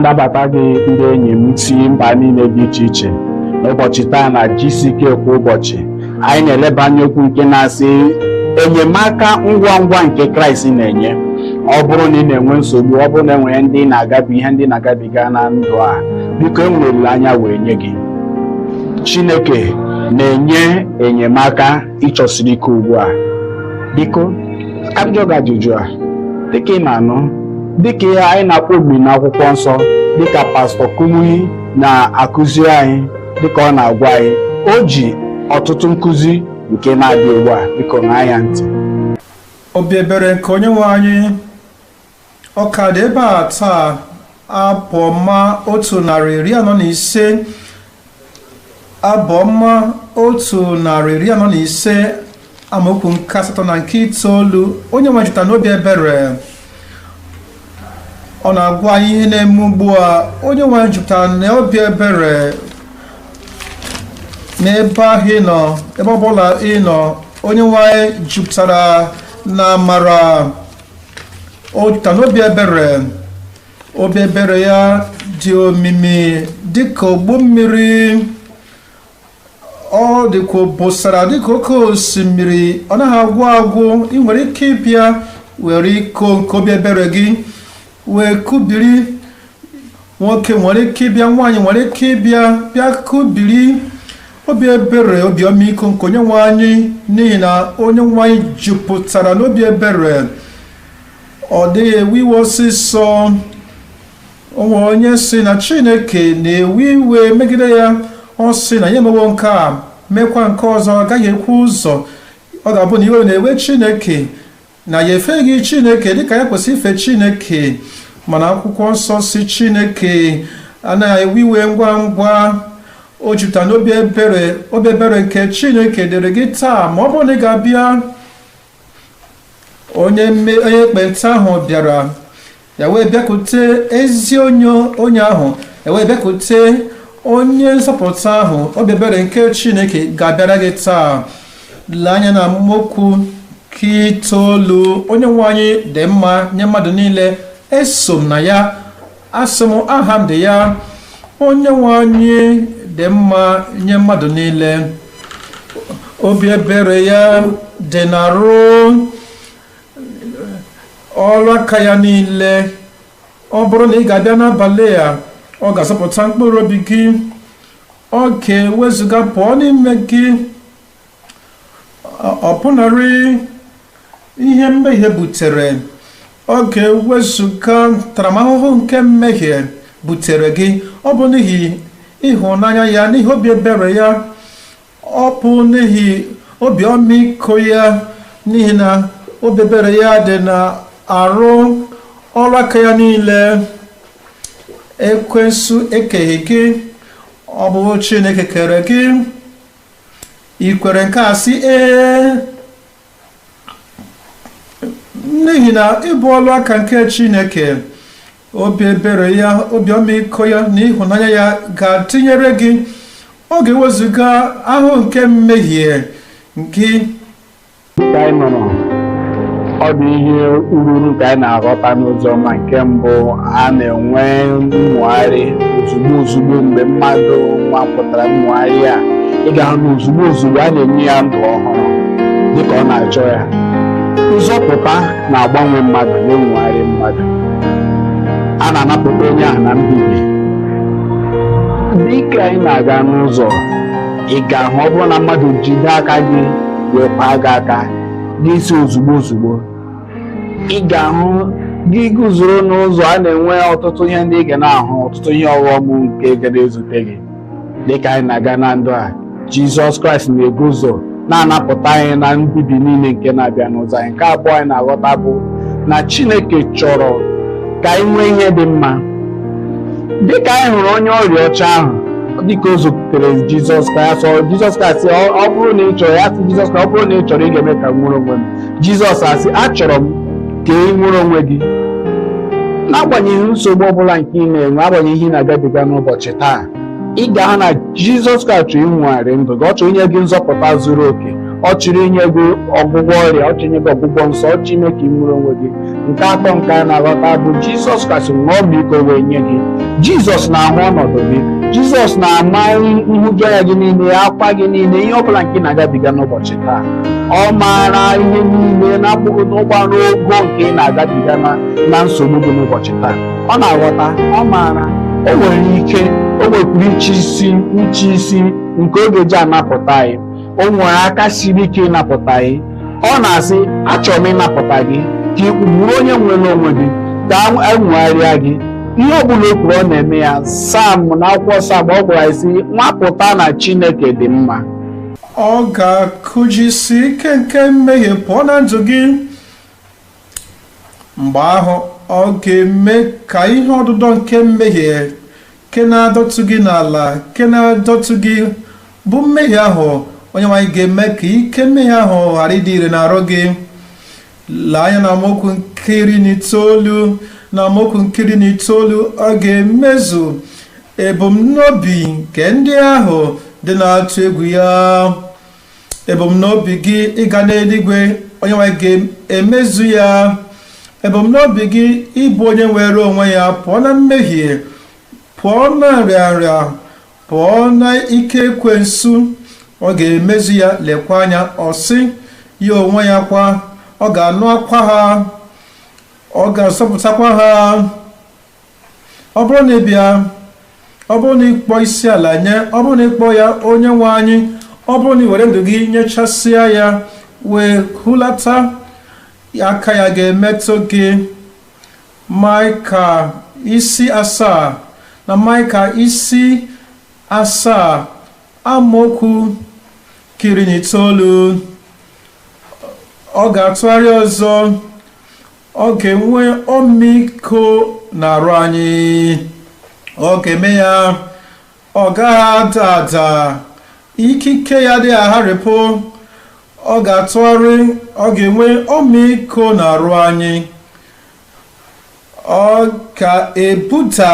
Nabata gị ndị enyi m si mba niile dị iche iche n'ụbọchị taa na GCK. Kwa ụbọchị anyị na-eleba anya okwu nke na-asị enyemaka ngwa ngwa nke Kraịst na-enye. Ọ bụrụ na ị na-enwe nsogbu, ọ bụrụ na enwere ndị na-agabi ihe ndị na-agabiga na ndụ a, biko, enwere olileanya wee nye gị. Chineke na-enye enyemaka ịchọsiri ike ugbu a. Biko, ka m jụọ gị ajụjụ a dịka ị na-anụ, dịka ihe anyị na-akpọ omimi n'akwụkwọ nsọ, dịka Pastọ Kumuyi na-akụziri anyị, dịka ọ na-agwa anyị, o ji ọtụtụ nkụzi nke na-abịa ugbu a. Biko, ṅaa ya ntị. Obi ebere nke Onyenwe anyị ọ ka dị ebe a taa. Abụ ọma 145, abụ ọma 145, amaokwu nke 8 na nke 9. Onye nwe jupụtara n'obi ebere. Ọ na-agwa anyị ihe na-eme ugbu a. Onye nwe jupụtara n'obi ebere n'ebe ahụ ị nọ, ebe ọbụla ị nọ. Onye nwe anyị jupụtara na amara, o jupụtara n'obi ebere. Obi ebere ya dị omimi dịka ogbu mmiri, ọ dịka obosara dịka oke osimiri, ọ naghị agwụ agwụ. Ị nwere ike ịbịa were iko nke obi ebere gị wee kubiri. Nwoke nwere ike ịbịa, nwaanyị nwere ike ịbịa, bịa kubiri obi ebere, obi ọmịiko nke Onye nwe anyị, n'ihi na Onye nwe anyị jupụtara n'obi ebere. Ọ dịghị ewe iwe ọsịsọ. Onwe onye si na Chineke na-ewe iwe megide ya, ọ sị na ya emewo nke a, mekwa nke ọzọ, agaghị ekwu ụzọ ọ ga-abụ na iwe na-ewe Chineke, na ya efeghị Chineke dịka ya kwesịrị ife Chineke. Mana akwụkwọ nsọ si Chineke anaghị ewe iwe ngwa ngwa, o jupụtara n'obi ebere. Obi ebere nke Chineke dịrị gị taa ma ọ bụrụ na ị ga-abịa. Onye ekpenta ahụ bịara, ya wee bịakwute ezi onye ahụ, ya wee bịakwute onye nzọpụta ahụ. Obi ebere nke Chineke ga-abịara gị taa. Lee anya na amaokwu nke 9. Onye nwe anyị dị mma nye mmadụ niile. Eso m na ya, asị m aha m dị ya. Onye nwe anyị dị mma nye mmadụ niile, obi ebere ya dị n'arụ ọrụ aka ya niile. Ọ bụrụ na ị ga-abịa n'abalị a, ọ ga-azọpụta mkpụrụ obi gị, ọ ga-ewezuga pụọ n'ime gị ọbụnarị ihe mmehie butere, ọ ga-ewezuga ntaramahụhụ nke mmehie butere gị. Ọ bụ n'ihi ịhụnanya ya, n'ihi obi ebere ya, ọ bụ n'ihi obi ọmịiko ya, n'ihi na obi ebere ya dị na arụ ọrụ aka ya niile. Ekwensu ekeghị gị, ọ bụ Chineke kere gị. Ị kwere nke a? Sị ee, n'ihi na ịbụ ọlụ aka nke Chineke. Obi ebere ya, obi ọmịiko ya na ịhụnanya ya ga-atụnyere gị. Ọ ga-ewezuga ahụ nke mmehie gị. Dịka anyị nụrụ, ọ dị ihe ururu nke anyị na-aghọta n'ozi ọma. Nke mbụ, a na-enwe mmụgharị ozugbo ozugbo mgbe mmadụ nwa pụtara mmụgharị a. Ị ga-ahụ na ozugbo ozugbo a na-enye ya ndụ ọhụrụ dịka ọ na-achọ ya. Nzọpụta na-agbanwe mmadụ, na-enwegharị mmadụ, a na-anapụta onye ahụ na mbibi. Dịka anyị na-aga n'ụzọ, ị ga-ahụ ọ bụrụ na mmadụ jide aka gị wee kwaa gị aka n'isi, ozugbo ozugbo ị ga-ahụ gị guzoro n'ụzọ, a na-enwe ọtụtụ ihe ndị ị ga na-ahụ, ọtụtụ ihe ọghọm nke ga na-ezute gị. Dịka anyị na-aga na ndụ a, Jizọs Kraịst na-eguzo na-anapụta anyị na mbibi niile nke na-abịa n'ụzọ anyị. Nke abụọ anyị na-aghọta bụ na Chineke chọrọ ka anyị nwee ihe dị mma. Dịka anyị hụrụ onye ọrịa ọcha ahụ, dịka o zutere Jizọs Kraịst, Jizọs Kraịst, ọ bụrụ na ị chọrọ ya, sị Jizọs Kraịst, ọ bụrụ na ị chọrọ, ị ga-eme ka m nwere onwe m. Jizọs asị, achọrọ m ka ị nwere onwe gị. N'agbanyeghị nsogbu ọbụla nke ị na-enwe, agbanyeghị ihe ị na-agabiga n'ụbọchị taa, ị ga-ahụ na Jizọs Kraịst chọrọ inwegharị ndụ gị. Ọ chọrọ inye gị nzọpụta zuru oke. Ọ chọrọ inye gị ọgwụgwọ ọrịa, ọ chọrọ inye gị ọgwụgwọ nsọ, ọ chọrọ ime ka ị nwere onwe gị. Nke atọ nke a na-aghọta bụ Jizọs Kraịst nwere ọmịiko wee nye gị. Jizọs na-ahụ ọnọdụ gị. Jizọs na-ama nhụjuanya gị niile, akwa gị niile, ihe ọbụla nke ị na-agabiga n'ụbọchị taa. Ọ maara ihe niile na-akpụghị n'ụgba n'ogo nke ị na-agabiga na nsogbu gị n'ụbọchị taa. Ọ na-aghọta, ọ maara, o nwere ike, o nwekwara iche isi nke oge ji anapụta anyị. O nwere aka siri ike ịnapụta anyị. Ọ na-asị, achọrọ m ịnapụta gị ka ị bụrụ onye nwere onwe gị, ka enwegharịa gị. Ihe ọ bụla o kwuru ọ na-eme ya. Sam na akwụkwọ Sam ọ gwara anyị sị, nwapụta na Chineke dị mma. Ọ ga-akụjisi ike nke mmehie pụọ na ndụ gị. Mgbe ahụ ọ ga-eme ka ihe ọdụdọ nke mmehie nke na-adọtụ gị n'ala, nke na-adọtụ gị bụ mmehie ahụ, onye nwe anyị ga-eme ka ike mmehie ahụ ghara ịdị ire n'arụ gị. Lee anya na amaokwu nke 19, na amaokwu nke 19, ọ ga-emezu ebumnobi nke ndị ahụ dị na-atụ egwu ya. Ebumnobi gị ịga n'eluigwe, onye nwe anyị ga-emezu ya. Ebumnobi gị ịbụ onye nwere onwe ya pụọ na mmehie, pụọ na nrịanrịa, pụọ na ike ekwensu, ọ ga-emezu ya. Lekwa anya, ọ sị ya onwe ya kwa, ọ ga-anụ akwa ha, ọ ga-azọpụtakwa ha. Ọ bụrụ na ị bịa, ọ bụrụ na ịkpọ isi ala nye, ọ bụrụ na ịkpọ ya onye nwe anyị, ọ bụrụ na ị were ndụ gị nyechasịa ya wee hulata aka ya ga-emetụ gị. Maịka isi 7 na Maịka isi 7 amaokwu 19, ọ ga-atụgharị ọzọ, ọ ga-enwe ọmịiko n'arụ anyị, ọ ga-eme ya, ọ gaghị ada ada, ikike ya adịghị agharịpụ. Ọ ga-atụgharị, ọ ga-enwe ọmịiko n'arụ anyị, ọ ga-ebuda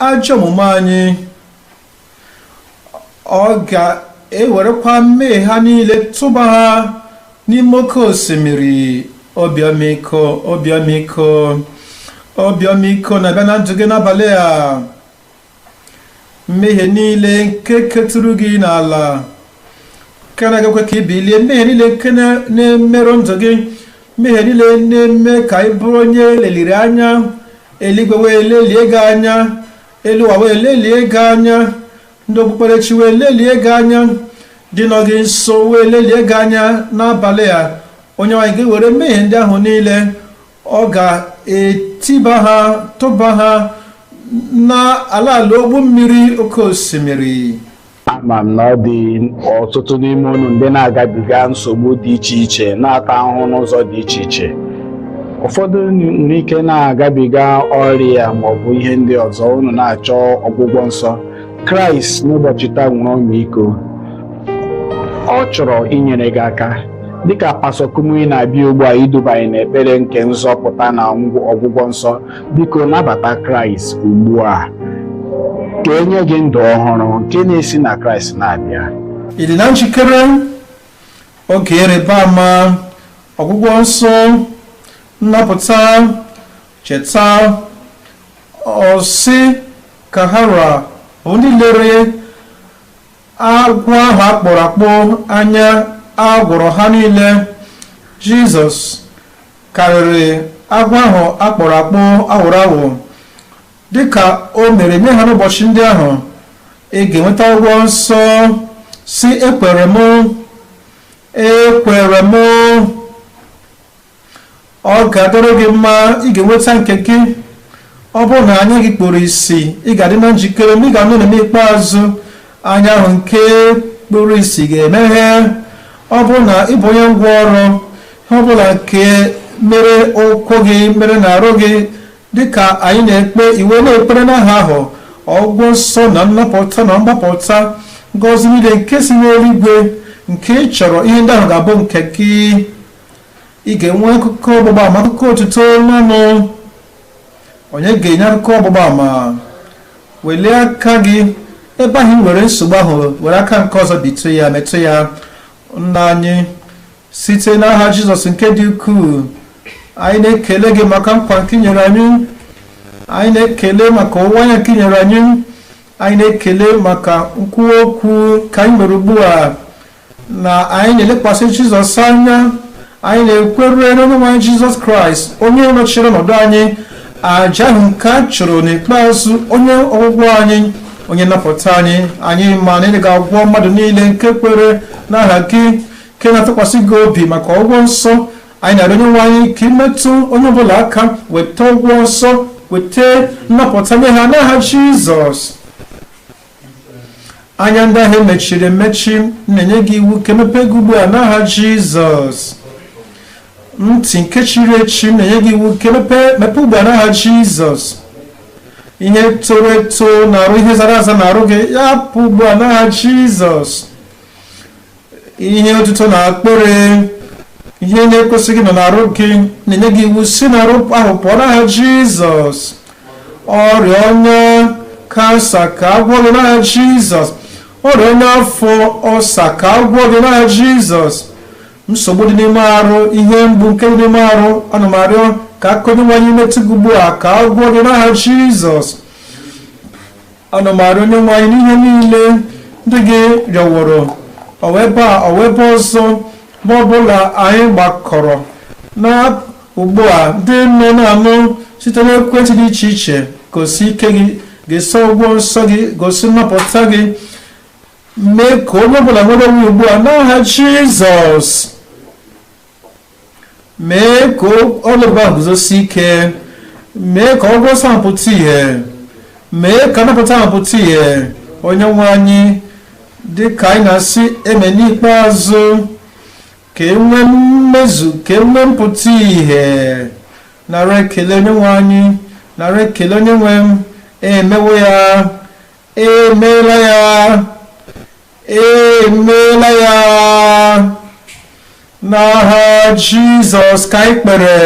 ajọ omume anyị, ọ ga-ewerekwa mmehie ha niile tụba ha n'ime oke osimiri. Obi ọmịiko, obi ọmịiko, obi ọmịiko na-abịa na ndụ gị n'abalị a. Mmehie niile nke ketụrụ gị n'ala, nke na-agakwa ka i bilie, mmehie niile nke na-emerụ ndụ gị, mmehie niile na-eme ka ị bụrụ onye leliri anya, eluigwe wee lelie gị anya, elu ụwa wee lelie gị anya, ndị okpukperechi wee lelie gị anya, dị nọ gị nso wee lelie gị anya n'abalị a. Onye nwaanyị ga-ewere mmehie ndị ahụ niile, ọ ga-etiba ha, tụba ha na ala ala ogbu mmiri oke osimiri. Ama m na ọ dị ọtụtụ n'ime unu ndị na-agabiga nsogbu dị iche iche, na-ata ahụhụ n'ụzọ dị iche iche. Ụfọdụ nwere ike na-agabiga ọrịa maọbụ ihe ndị ọzọ, unu na-achọ ọgwụgwọ nsọ. Kraịst n'ụbọchị taa nwere ọmịiko, ọ chọrọ inyere gị aka. Dịka Pastọ Kumuyi na-abịa ugbu a iduba anyị n'ekpere nke nzọpụta na ọgwụgwọ nsọ, biko nabata Kraịst ugbu a ka enye gị ndụ ọhụrụ nke na-esi na Kraịst na-abịa. Ị dị na njikere? Oge ịrịba ama, ọgwụgwọ nsọ, nnapụta. Cheta, ọsị kahara bụ ndị lere agwọ ahụ akpọrọ akpọ anya, a gwọrọ ha niile. Jizọs karịrị agwọ ahụ akpọrọ akpọ awụrụ awụ, dịka o mere nye ha n'ụbọchị ndị ahụ. Ị ga-enweta ụgwọ nsọ si ekwere m, ekwere m. Ọ ga-adọrọ gị mma, ị ga-enweta nke gị. Ọ bụrụ na anya gị kpuru isi, ị ga-adị na njikere ma ị ga-anụ n'ikpeazụ anya ahụ nke kpuru isi ga-emeghe. Ọ bụrụ na ị bụ onye ngwaọrụ, ihe ọbụla nke mere ụkwụ gị, mere na arụ gị, dịka anyị na-ekpe iwe na-ekpere n'aha ahụ, ọgwụgwọ nsọ na nnapụta na mgbapụta, ngọzi niile nke si n'eluigwe nke ị chọrọ, ihe ndị ahụ ga-abụ nke gị. Ị ga-enwe akụkọ ọgbụgba ama, akụkọ otuto n'ọnụ. Onye ga-enye akụkọ ọgbụgba ama? Welie aka gị ebe ahụ ị nwere nsogbu ahụ, were aka nke ọzọ bitụ ya, metụ ya. Nna anyị, site n'aha Jizọs nke dị ukwuu, anyị na-ekele gị maka nkwa nke i nyere anyị. Anyị na-ekele maka ụwa anya nke i nyere anyị. Anyị na-ekele maka nkwuwa okwu ka anyị mere ugbu a na anyị na-elekwasị Jizọs anya. Anyị na-ekwere n'Onyenwe anyị Jizọs Kraịst, onye nọchiri ọnọdụ anyị, aja ahụ nke a chụrụ n'ikpeazụ, onye ọgwụgwọ anyị, onye nnapụta anyị. Anyị ma na ị ga-agwọ mmadụ niile nke kwere n'aha gị, nke na-atụkwasị gị obi maka ọgwụgwọ nsọ. Anyị na-arịọ Onyenwe anyị ka imetụ onye ọbụla aka, weta ọgwụgwọ nsọ, weta nnapụta nye ha n'aha Jizọs. Anya ndị ahụ emechiri emechi, na-enye gị iwu ka emepe gị ugbu a n'aha Jizọs. Ntị nke chiri echi, na-enye gị iwu ka emepe, mepe ugbu a n'aha Jizọs. Ihe toro eto na-arụ, ihe zara aza na-arụ gị, ya pụ ugbu a n'aha Jizọs. Ihe otuto na akpịrị, ihe na-ekwesịghị nọ n'arụ gị, na-enye gị iwu si n'arụ ahụ pụọ n'aha Jizọs. Ọrịa ọnya kansa, ka agwọ gị n'aha Jizọs. Ọrịa ọnya afọ ọsa, ka agwọ gị n'aha Jizọs. Nsogbu dị n'ime arụ, ihe mgbu nke dị n'ime arụ, ana m arịọ ka aka Onyenwe anyị metụ gị ugbu a, ka agwọ gị n'aha Jizọs. Ana m arịọ Onyenwe anyị n'ihe niile ndị gị rịọworo, ọwa ebe a, ọwa ebe ọzọ, ma ọbụla anyị gbakọrọ na ugbu a, ndị nọ na-anụ site n'ekwentị dị iche iche, gosi ike gị, gosi ọgwụgwọ nsọ gị, gosi nnapụta gị. Mee ka onye ọbụla nwere onwe ugbu a n'aha Jizọs. Mee ka ọlụba ahụ guzosi ike, mee ka ọgwụgwọ nsọ ahụ pụta ìhè, mee ka nnapụta ahụ pụta ìhè. Onye nwe anyị, dị ka anyị na-asị eme n'ikpeazụ, ka e nwee mmezu, ka e nwee mpụta ìhè. Nara ekele Onye nwe anyị, nara ekele onye nwe m. Emewo ya, emeela ya, emeela ya. N'aha Jizọs ka anyị kpere.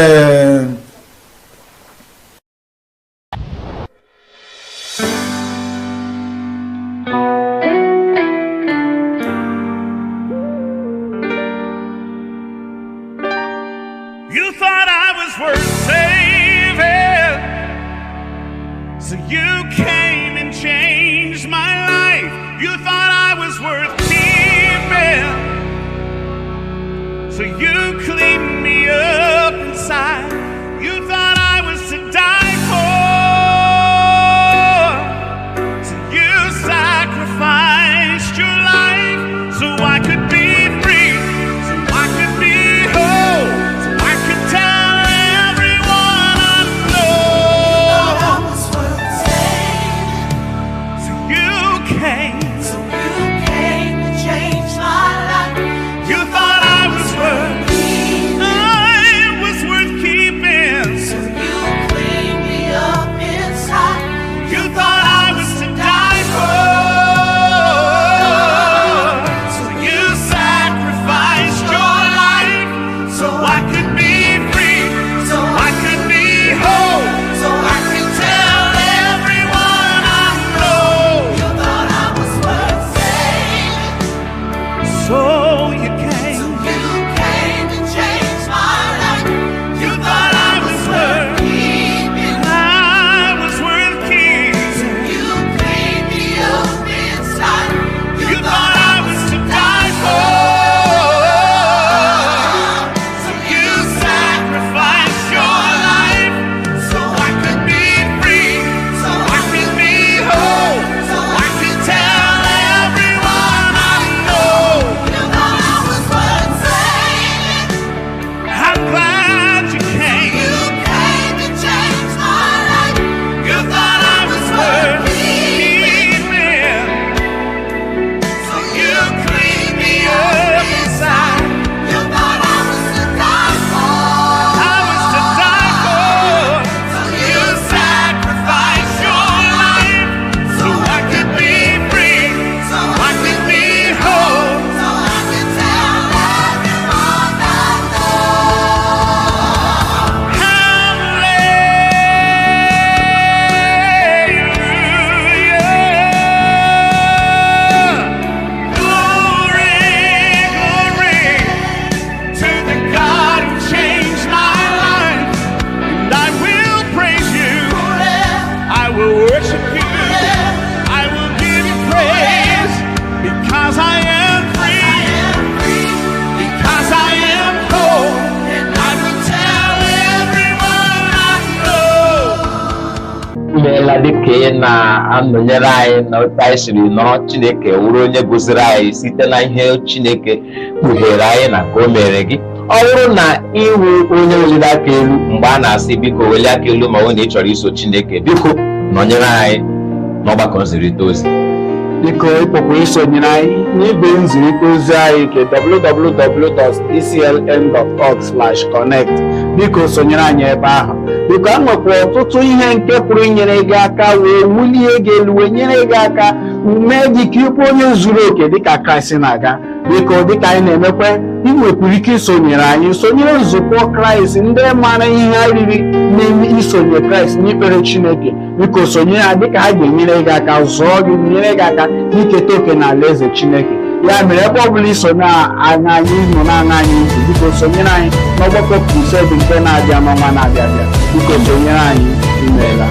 You thought I was worth saving, so you came and changed my life. You thought I was worth keeping, so you cleaned me up inside. You thought I was to die for, so you sacrificed your life so I could be free, so I could be whole, so I could tell everyone I know. I was worth saving. Imeela dịka ị na-anọnyere anyị na otu anyị siri nọrọ. Chineke wụrụ onye goziri anyị site na ihe Chineke kpughere anyị na ka o mere gị. Ọ bụrụ na ịwụ onye weliri aka elu mgbe a na-asị biko welie aka elu, ma ọ na ị chọrọ iso Chineke, biko nọnyere anyị n'ọgbakọ nzirịta ozi. Biko, ịpụkwa isonyere anyị n'igwe nzirịta ozi anyị nke www.ecln.org/connect. Biko sonyere anyị ebe ahụ. Biko, e nwekwa ọtụtụ ihe nke pụrụ inyere gị aka wee wulie gị elu, wee nyere gị aka mee gị ka ịbụ onye zuru oke dịka Kraịst na-aga. Biko, dịka anyị na-emekwa, ị nwekwara ike isonyere anyị, sonyere nzukọ Kraịst ndị maara ihe ha riri n'ime isonye Kraịst n'ikpere Chineke. Biko sonyere ha, dịka ha ga-enyere gị aka, zụọ gị, nyere gị aka iketa oke na alaeze Chineke. Ya mere, ebe ọ bụla iso na-aṅa anyị nọ na-aṅa anyị ntị, biko sonyere anyị n'ọgbakọ crusade nke na-abịa n'ọnwa na-abịa abịa. Biko sonyere anyị. Imeela.